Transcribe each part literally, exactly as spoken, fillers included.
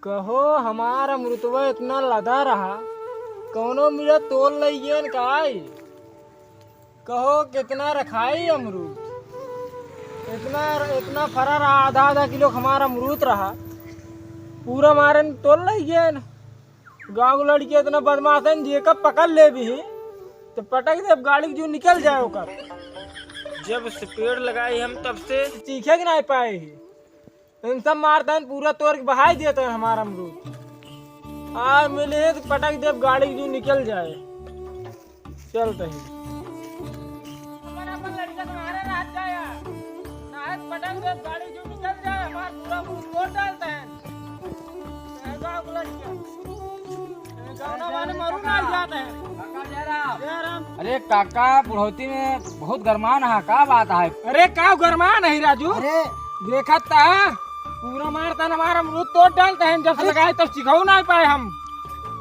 कहो, हमार अमरुतवा इतना लदा रहा, कौनो मिला तोड़ लई गेन काई? कहो, कितना रखाई अमरूद? इतना, इतना फरा रहा, आधा आधा किलो क हमार अमरूद रहा, पूरा मारन तोड़ लई गेन। गाँव के लड़की इतना बदमाश है, जेका पकड़ ले भी, तो पटक दे, गाड़ी के जू निकल जाए ओकर। जब से पेड़ लगाई हम, तब से चीखे के नाहीं पाए ही। इन सब मारता है, पूरा तोड़ के बहाई देता है हमारा अमरूद। आ मिले तो पटक देब, गाड़ी के जू निकल जाए। चलते ही। अपन, अपन लड़का तुम्हारे रात जाया। ना है पटक देब, गाड़ी जू निकल जाए, हमार पूरा अमरूद तोड़ डालते हैं। ए गाँव के लड़का। ए गाँव ना माने मरू ना जाते हैं। जय राम। अरे काका, बुढ़ौती में बहुत गरमान है, का बात है? अरे का गरमान है राजू? अरे देखत ता, पूरा मारता न हमार अमरूद तोड़ डालता है, जब से अरे लगाए तब सिखाऊ ना पाए हम।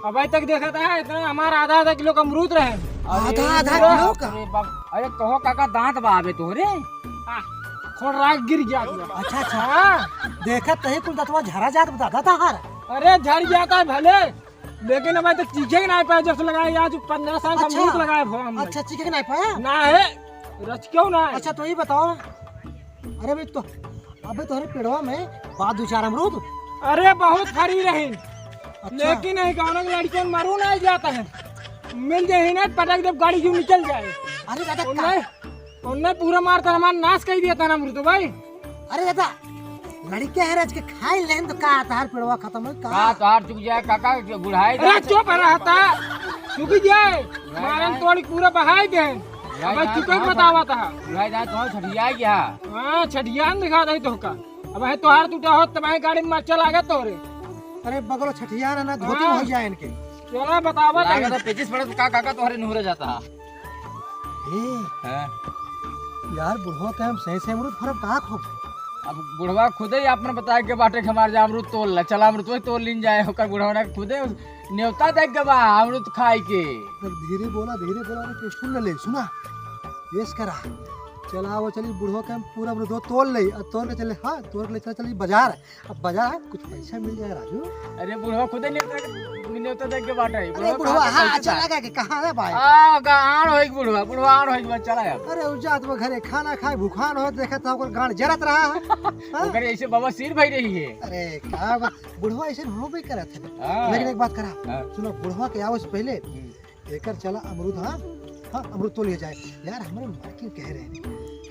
अबे तक देखत ता, इतना हमार आधा आधा किलो का अमरूद रहे। अरे आधा आधा पूरा किलो का? अरे बाप, अरे कहो काका, दाँत बा अबे तोहरे? आ, खोड़ राग गिर गया पूरा। अच्छा, अच्छा। हाँ। देखत तही कुल दतवा झरा जात बा दादा तहार। अरे झर जाता है भले, लेकिन अबे तक चीखे के ना पाए, जब से लगाए आज पन्द्रह साल का अच्छा। अमरूद लगाए हो हम। अच्छा, चीखे के ना पाए? ना है, रच क्यों ना है? अच्छा, तो ये बताओ, अरे भाई, तो अबे तोहरे पेड़वा में बा दू चार अमरूद? अरे बहुत फरी रही, अच्छा। लेकिन यही गाँव के लड़कियों में मरू ना जाता है, मिल जाए ना पटक जब गाड़ी जू निकल जाए। अरे दादा, उन्हें, उन्हें पूरा मारता हमार नाश कर दिया था ना अमरूद भाई। अरे दादा, लड़के हैं रच के खाई लेन तो का तहार पेड़वा खत्म हो का? का तहार चुक जाए काका, बुढ़ाई अरे जाए। चुप रहा था, चुक जाए, बुढ़ाई मारन जाए। तोड़ी पूरा बहाई दे। बुढ़ाई अब जाए चुके तोहर बतावा था। बुढ़ाई जाए तोहर छठिया गया। हाँ, छठियान दिखा दे तोहका। अब है तोहार टूटा होत, तब है गाड़ी में मरचा लागे तोरे। अरे बगलो छठियान है ना, धोती हाँ। हो जाए इनके। चला बतावा लागत तनी। है पेचिस पड़त का काका तोहरे नुहरे जाता है। ए, हाँ। यार, बुढ़वा के हम सही से अमरूद फरब कहाँ खूब? अब बुढ़वा खुदे ही आपने बताए के बाटे कि हमार जा अमरूद तोड़ ला, चला अमरूद वही तोड़ लीन जाए, ओकर बुढ़वा ने खुदे नेवता देख के बा अमरूद खाए के। जब धीरे बोला, धीरे बोला, अरे, क्यों सुन ले, सुना, येस करा, चला वो चली बुढ़वा के हम पूरा अमरूद तोड़ ले, और तोड़ के चले, हाँ, तोड़ के ले चला, चली बाजार। अब बाजार कुछ पैसा मिल जाए राजू। अरे बुढ़वा खुदे नेवता, नेवता देख के बाटे। अरे बुढ़वा बुढ़वा, कहाँ हाँ, पैसा अच्छा था? लगा कि कहाँ है भाई? आ, का आड़ होई बुढ़वा, बुढ़वा आड़ होई बा, चला यार। अरे उ जात वो घरे खाना खाए भूखान हो, देखा था ओकर गांड जरत रहा है। हाँ? ओकरे ऐसे बवासीर भई रही है। अरे का बा-, बुढ़वा ऐसे हो भी करत है। हाँ। लेकिन एक बात करा, हाँ। सुनो बुढ़वा के आवे से पहले हम्म। एकर चला अमरूद, हाँ, हाँ, अमरूद तोड़ लिया जाए। यार, हमरे मालकिन कह रहे हैं,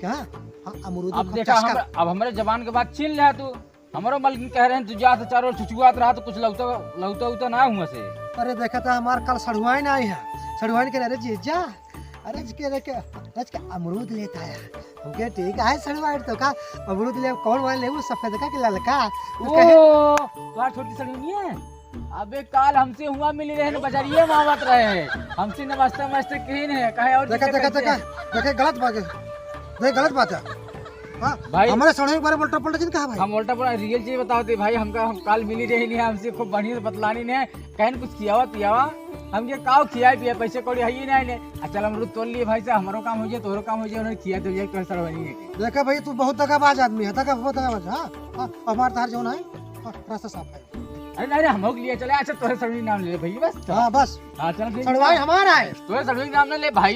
क्या? हाँ, अमरूद अब देखा, हम, अब हमरे जबान के बात छीन लिया तू। हमरो मालकिन कह रहे हैं, तू जा तो चारों ओर चुचुआत रहा, तो कुछ लौटा, लौटा उता ना हुआ से। अरे, देखा था, हमार कल सड़ुआइन आई है। सड़ुआइन कह रहे, "अरे जीजा, अरे, इसके, अरे, के, अरे, इसके अमरूद लेता है।" हम कहे, "ठीक है, सड़ुआइन तो का, अमरूद ले, कौन वाला लेबू, सफेद का कि ललका?" उ ओ, कहे, तोहार छोटी सड़ुआइन है? अबे काल हमसे हुआ मिली रहे न, बजरिये में आवत रहे, हमसे नमस्ते वमस्ते कही नहीं, कहे और देखा, किसे देखा, कहते देखा, हैं? देखा, गलत बात है, देख गलत बात है। हाँ, भाई, हमारे सड़ुआइन के बारे में उल्टा पुल्टा चीज कहा भाई? हम उल्टा पुल्टा रियल चीज बताओ थे भाई, हमका, हम काल मिली रही नहीं, हमसे खूब बढ़िया से बतलानी नहीं, कहीं कुछ खियावा पियावा, हम ये काव खियाए पिया, पैसे कौड़ी है ही नहीं ने। आ चल हम रोज तोड़ लिए भाई साहब, हमारो काम हो जाए, तोहरो काम हो जाए, उन्हें खिया दे जाए, तो सड़ुआइन है। देखा भाई, तू बहुत दगाबाज आदमी है, दगा, बहुत दगाबाज, हाँ, हाँ, हमारे तार जो ना है, हाँ, रास्ता साफ है। अरे, अरे, हम लोग लिए चले, अच्छा, तोहे सड़ुआइन नाम ले ले भैया, बस, चल। हाँ, बस। हाँ, चल, ठीक है। सड़ुआइन हमारा है। तोहे सड़ुआइन नाम ना ले भाई।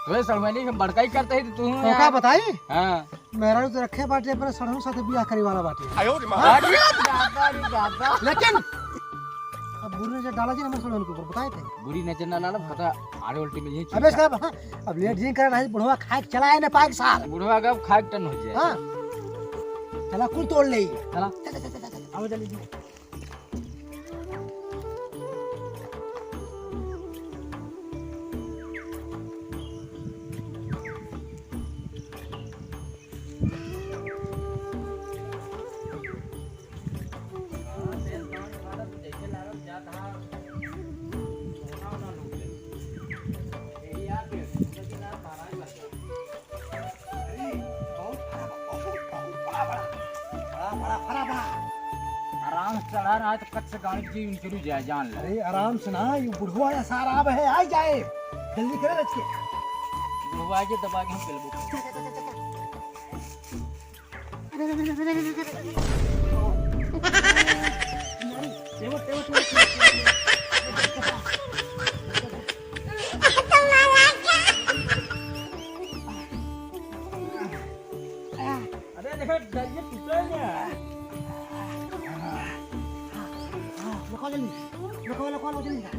तोहे सड़ुआइन हम बड़का ही करते ही तो तू तो का यार। बताई? हाँ। मेहरारू तो रखे बाटे, अपने सड़ुआइन साथे बियाह करे वाला बाटे। आयो रे माँ। अरे दादा रे दादा। लेकिन अब बुरी नजर डाला जी हमारे सड़ुआइन के ऊपर, बताए थे। बुरी नजर ना डालब, पता आड़े उल्टी मिल जाए। अबे साहब, हाँ, अब लेट जिन करे नहीं, बुढ़वा खाए के चला है ना पाए के साथ। बुढ़वा का खाए के टन हो जाए। हाँ। चला, कुल तोड़ ले। चला। चल, चल, चल, चल, चल। आओ जल्दी। अरे, बहुत फरा बा, बहुत, बहुत फरा बा। बड़ा, बड़ा फरा बा। आराम से चढ़ा रहा है तो कच्चे गाड़ी की इंजरी जाए, जान ले। अरे, आराम से ना, ये बुढ़वा या सारा अब है, आ जाए। जल्दी करे रच के। बुढ़वा के दबा के हम चलबो। खोल जल्दी। लो, खोल, खोल, जल्दी कर।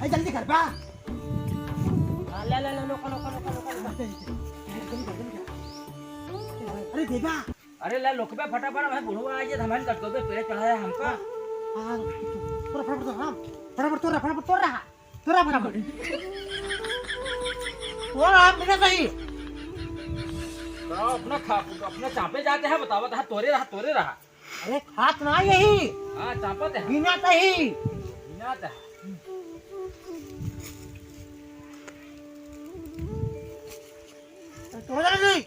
ए, जल्दी कर बा। हाँ, ले, ले, ले, लो, खोलो, खोलो, खोलो, खोलो। जल्दी कर, जल्दी कर, जल्दी कर। अरे, दे बा। अरे, ले, लोकबे फटाफट, भाई, बुढ़वा आ जाए, हमारे कटकोबे पेड़ चढ़ा है हमका। हाँ, हाँ, तोरा फटाफट तोरा, हाँ। फटाफट तोरा, फटाफट तोरा। तोरा बराबर। वो रहा, मेरे सही। तो अपना खा, अपना चापे जाते हैं, बतावा, तोरे रहा, तोरे रहा। अरे, खात ना यही। हाँ, चापत है। बिना तही। बिना तही। तो हो जाएगी।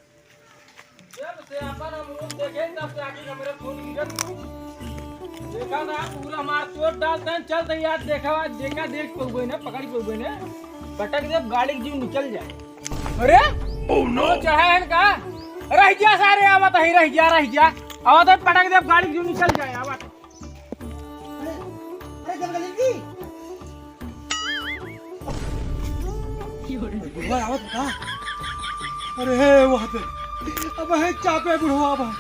जब से अपन अमरूद देखे, तब से आखिर हमरे खून गिरत बा। देखा ना, पूरा हमार चोट डालते हैं, चल तैयार, देखा, आज देखा, देख पउबे ना, पकड़ पउबे ना, पटक दे, गाड़ी के जीव निकल जाए। अरे, Oh no! चढ़ा है का? रह गया सारे, आवत ही, रह गया, रह गया, आवत है, पटक दे, गाड़ी के जीव निकल जाए, आवत। अरे, अरे, जब गली की। बुढ़वा आवत बा। अरे, हे, वहाँ पे। अब है चापे बुढ़वा बा।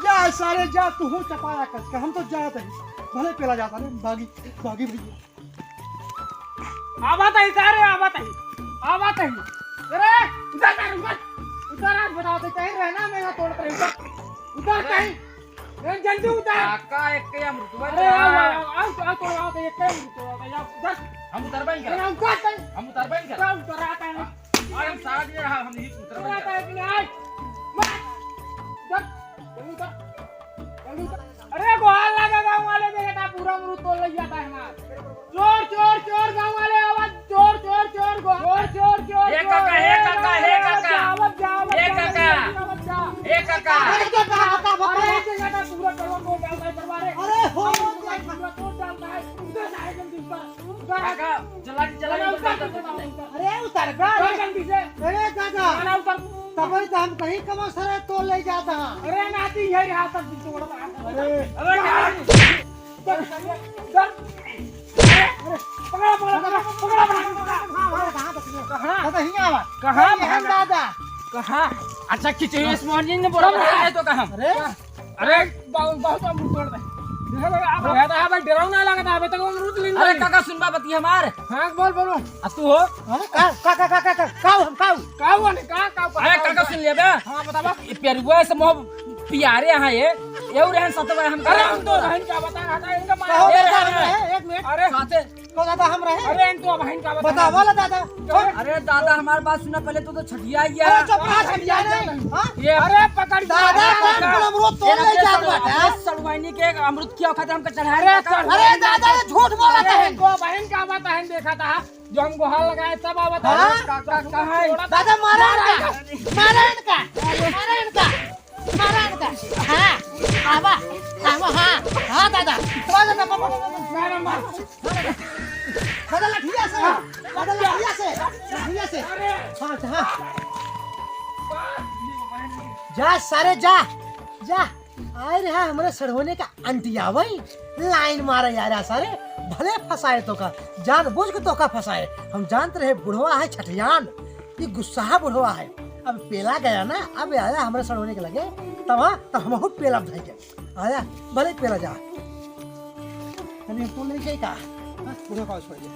जा सारे, जा, तू हो चपाया कस का। हम तो जात ही। भले पेला जाता रे, भागी, भागी भैया। आवत ही सारे, आवत ही। आवत ही। अरे, उधर कर, उधर। उधर आज बताओ तो कहीं रहना, मैं यहाँ तोड़ कर उधर। उधर कहीं। ए, जल्दी उतर। काका, एक के अमृतवा अरे, दे। आओ, आओ, आओ, आओ, तोड़वा दे, एक के अमृतवा दे, आओ, उतर। हम उतरबे नहीं अरे, करब। हम उतर तनी। हम उतरबे नहीं करब। क्या उतर आता है? हाँ, हम साथ में रहा, हम नहीं उतरबे नहीं करब। उतर। जल्दी उतर। जल्दी उतर। अरे, गोहार लगा गाँव वाले, देखा था, पूरा अमरूद तोड़ ले जाता है हमारा। चोर, चोर, चोर, गाँव वाले आवाज, चोर, चोर, चोर, गो-, चोर, चोर, चोर, ए चोर, काका, ए ए काका, गाँव वाले ए आवाज, काका। जा, आवाज, जा, आवाज, ए काका। जा, आवाज, जा। ए काका। अरे, ये कहाँ का बता अरे, रहा? ये जगह का पूरा करवा को डालता है, करवा रे। अरे, हो, पूरा तोड़ डालता है। उधर से आए जल्दी ऊपर। उधर आ। काका, चला, चला, चला, उधर, उधर, उधर, उधर। अरे, उतर बे। उधर जल्दी से। अरे, दादा। चला, उधर। तबे तो हम कहीं कमा सरे तो ले जाता। अरे, नाती, यही रहा सब तोड़ रहा। अरे। अरे, नाती। पकड़ा, पकड़ा, पकड़ा, पकड़ा, पकड़ा, पकड़ा। कहाँ? दादा, हियाँ आवा। कहाँ? कहाँ? दादा। कहाँ? अच्छा, खींचे, इस morning ने बोला कहाँ? बताया है तो कहाँ? अरे? अरे, बहुत, बहुत अमरूद तोड़ दे। देखो, देखो, आप अरे। कहता है, भाई, डरावना लगा था, अबे तक अमरूद लेने अरे, नहीं। काका, सुनबा बतिया हमार। हाँ, बोल, बोलो। आ, तू हो? अरे, का, का, का, का, का, का, हम, का? का हुआ नहीं, का, का, का, अरे, का काका, हुआ? सुन लिया बे। हाँ, बतावा। ये पेरुआ से मोह पियारे यहाँ ये, ये रहन सतवा हम अरे, हम तो बहन का बता रहा था, इनका मारा कहो ये दादा, रहा हम है। रहे, एक मिनट। अरे, साथे। कहो दादा, हम रहे। अरे, इनको बहन का बता बतावा ला दादा। अरे, दादा, हमारी बात सुना, पहले तू तो छठिया गया। अरे, चुप रहा, छठिया नहीं। हाँ? ये अरे, पकड़ दादा, पकड़। कौन कौन अमरूद तोड़ ये ले ना, जात ये बाटे, हाँ? सड़वाइनी के अमरूद क्या खाते हमको चढ़ाए अरे, रखा। अरे, दादा, ये झूठ बोलत अरे, है। इनको बहन का बता है, देखा था, जो हम गोहार लगाए, तब आवत है। हाँ? का, का, कहाँ है? दादा, मारा इनका, मारा इनका, मारा इनका। मारा इनका। हाँ, आवा, आवा, हाँ, हाँ, दादा। मार, दादा, मार, मार, मार, मार। मार, मार। दादा, लठिया से, दादा, लठिया से, लठिया से। हाँ, अच्छा, हाँ। जा, सारे, जा, जा। आए रहा हमरे सड़होने का अंटियावई। लाइन मारे यार, सारे, भले फंसाए तोका, जान बूझ के तोका फंसाए। हम जानत रहे बुढ़वा है छठियान, ये गुस्सा बुढ़वा है। अब पेला गया ना, अब आया हमरे सड़ोने के लगे, तब हाँ, तब हमहू पेला धइ के आया, भले पेला जा। तनी हमको ले जाए का? हाँ, बुढ़वा का छोड़ दे।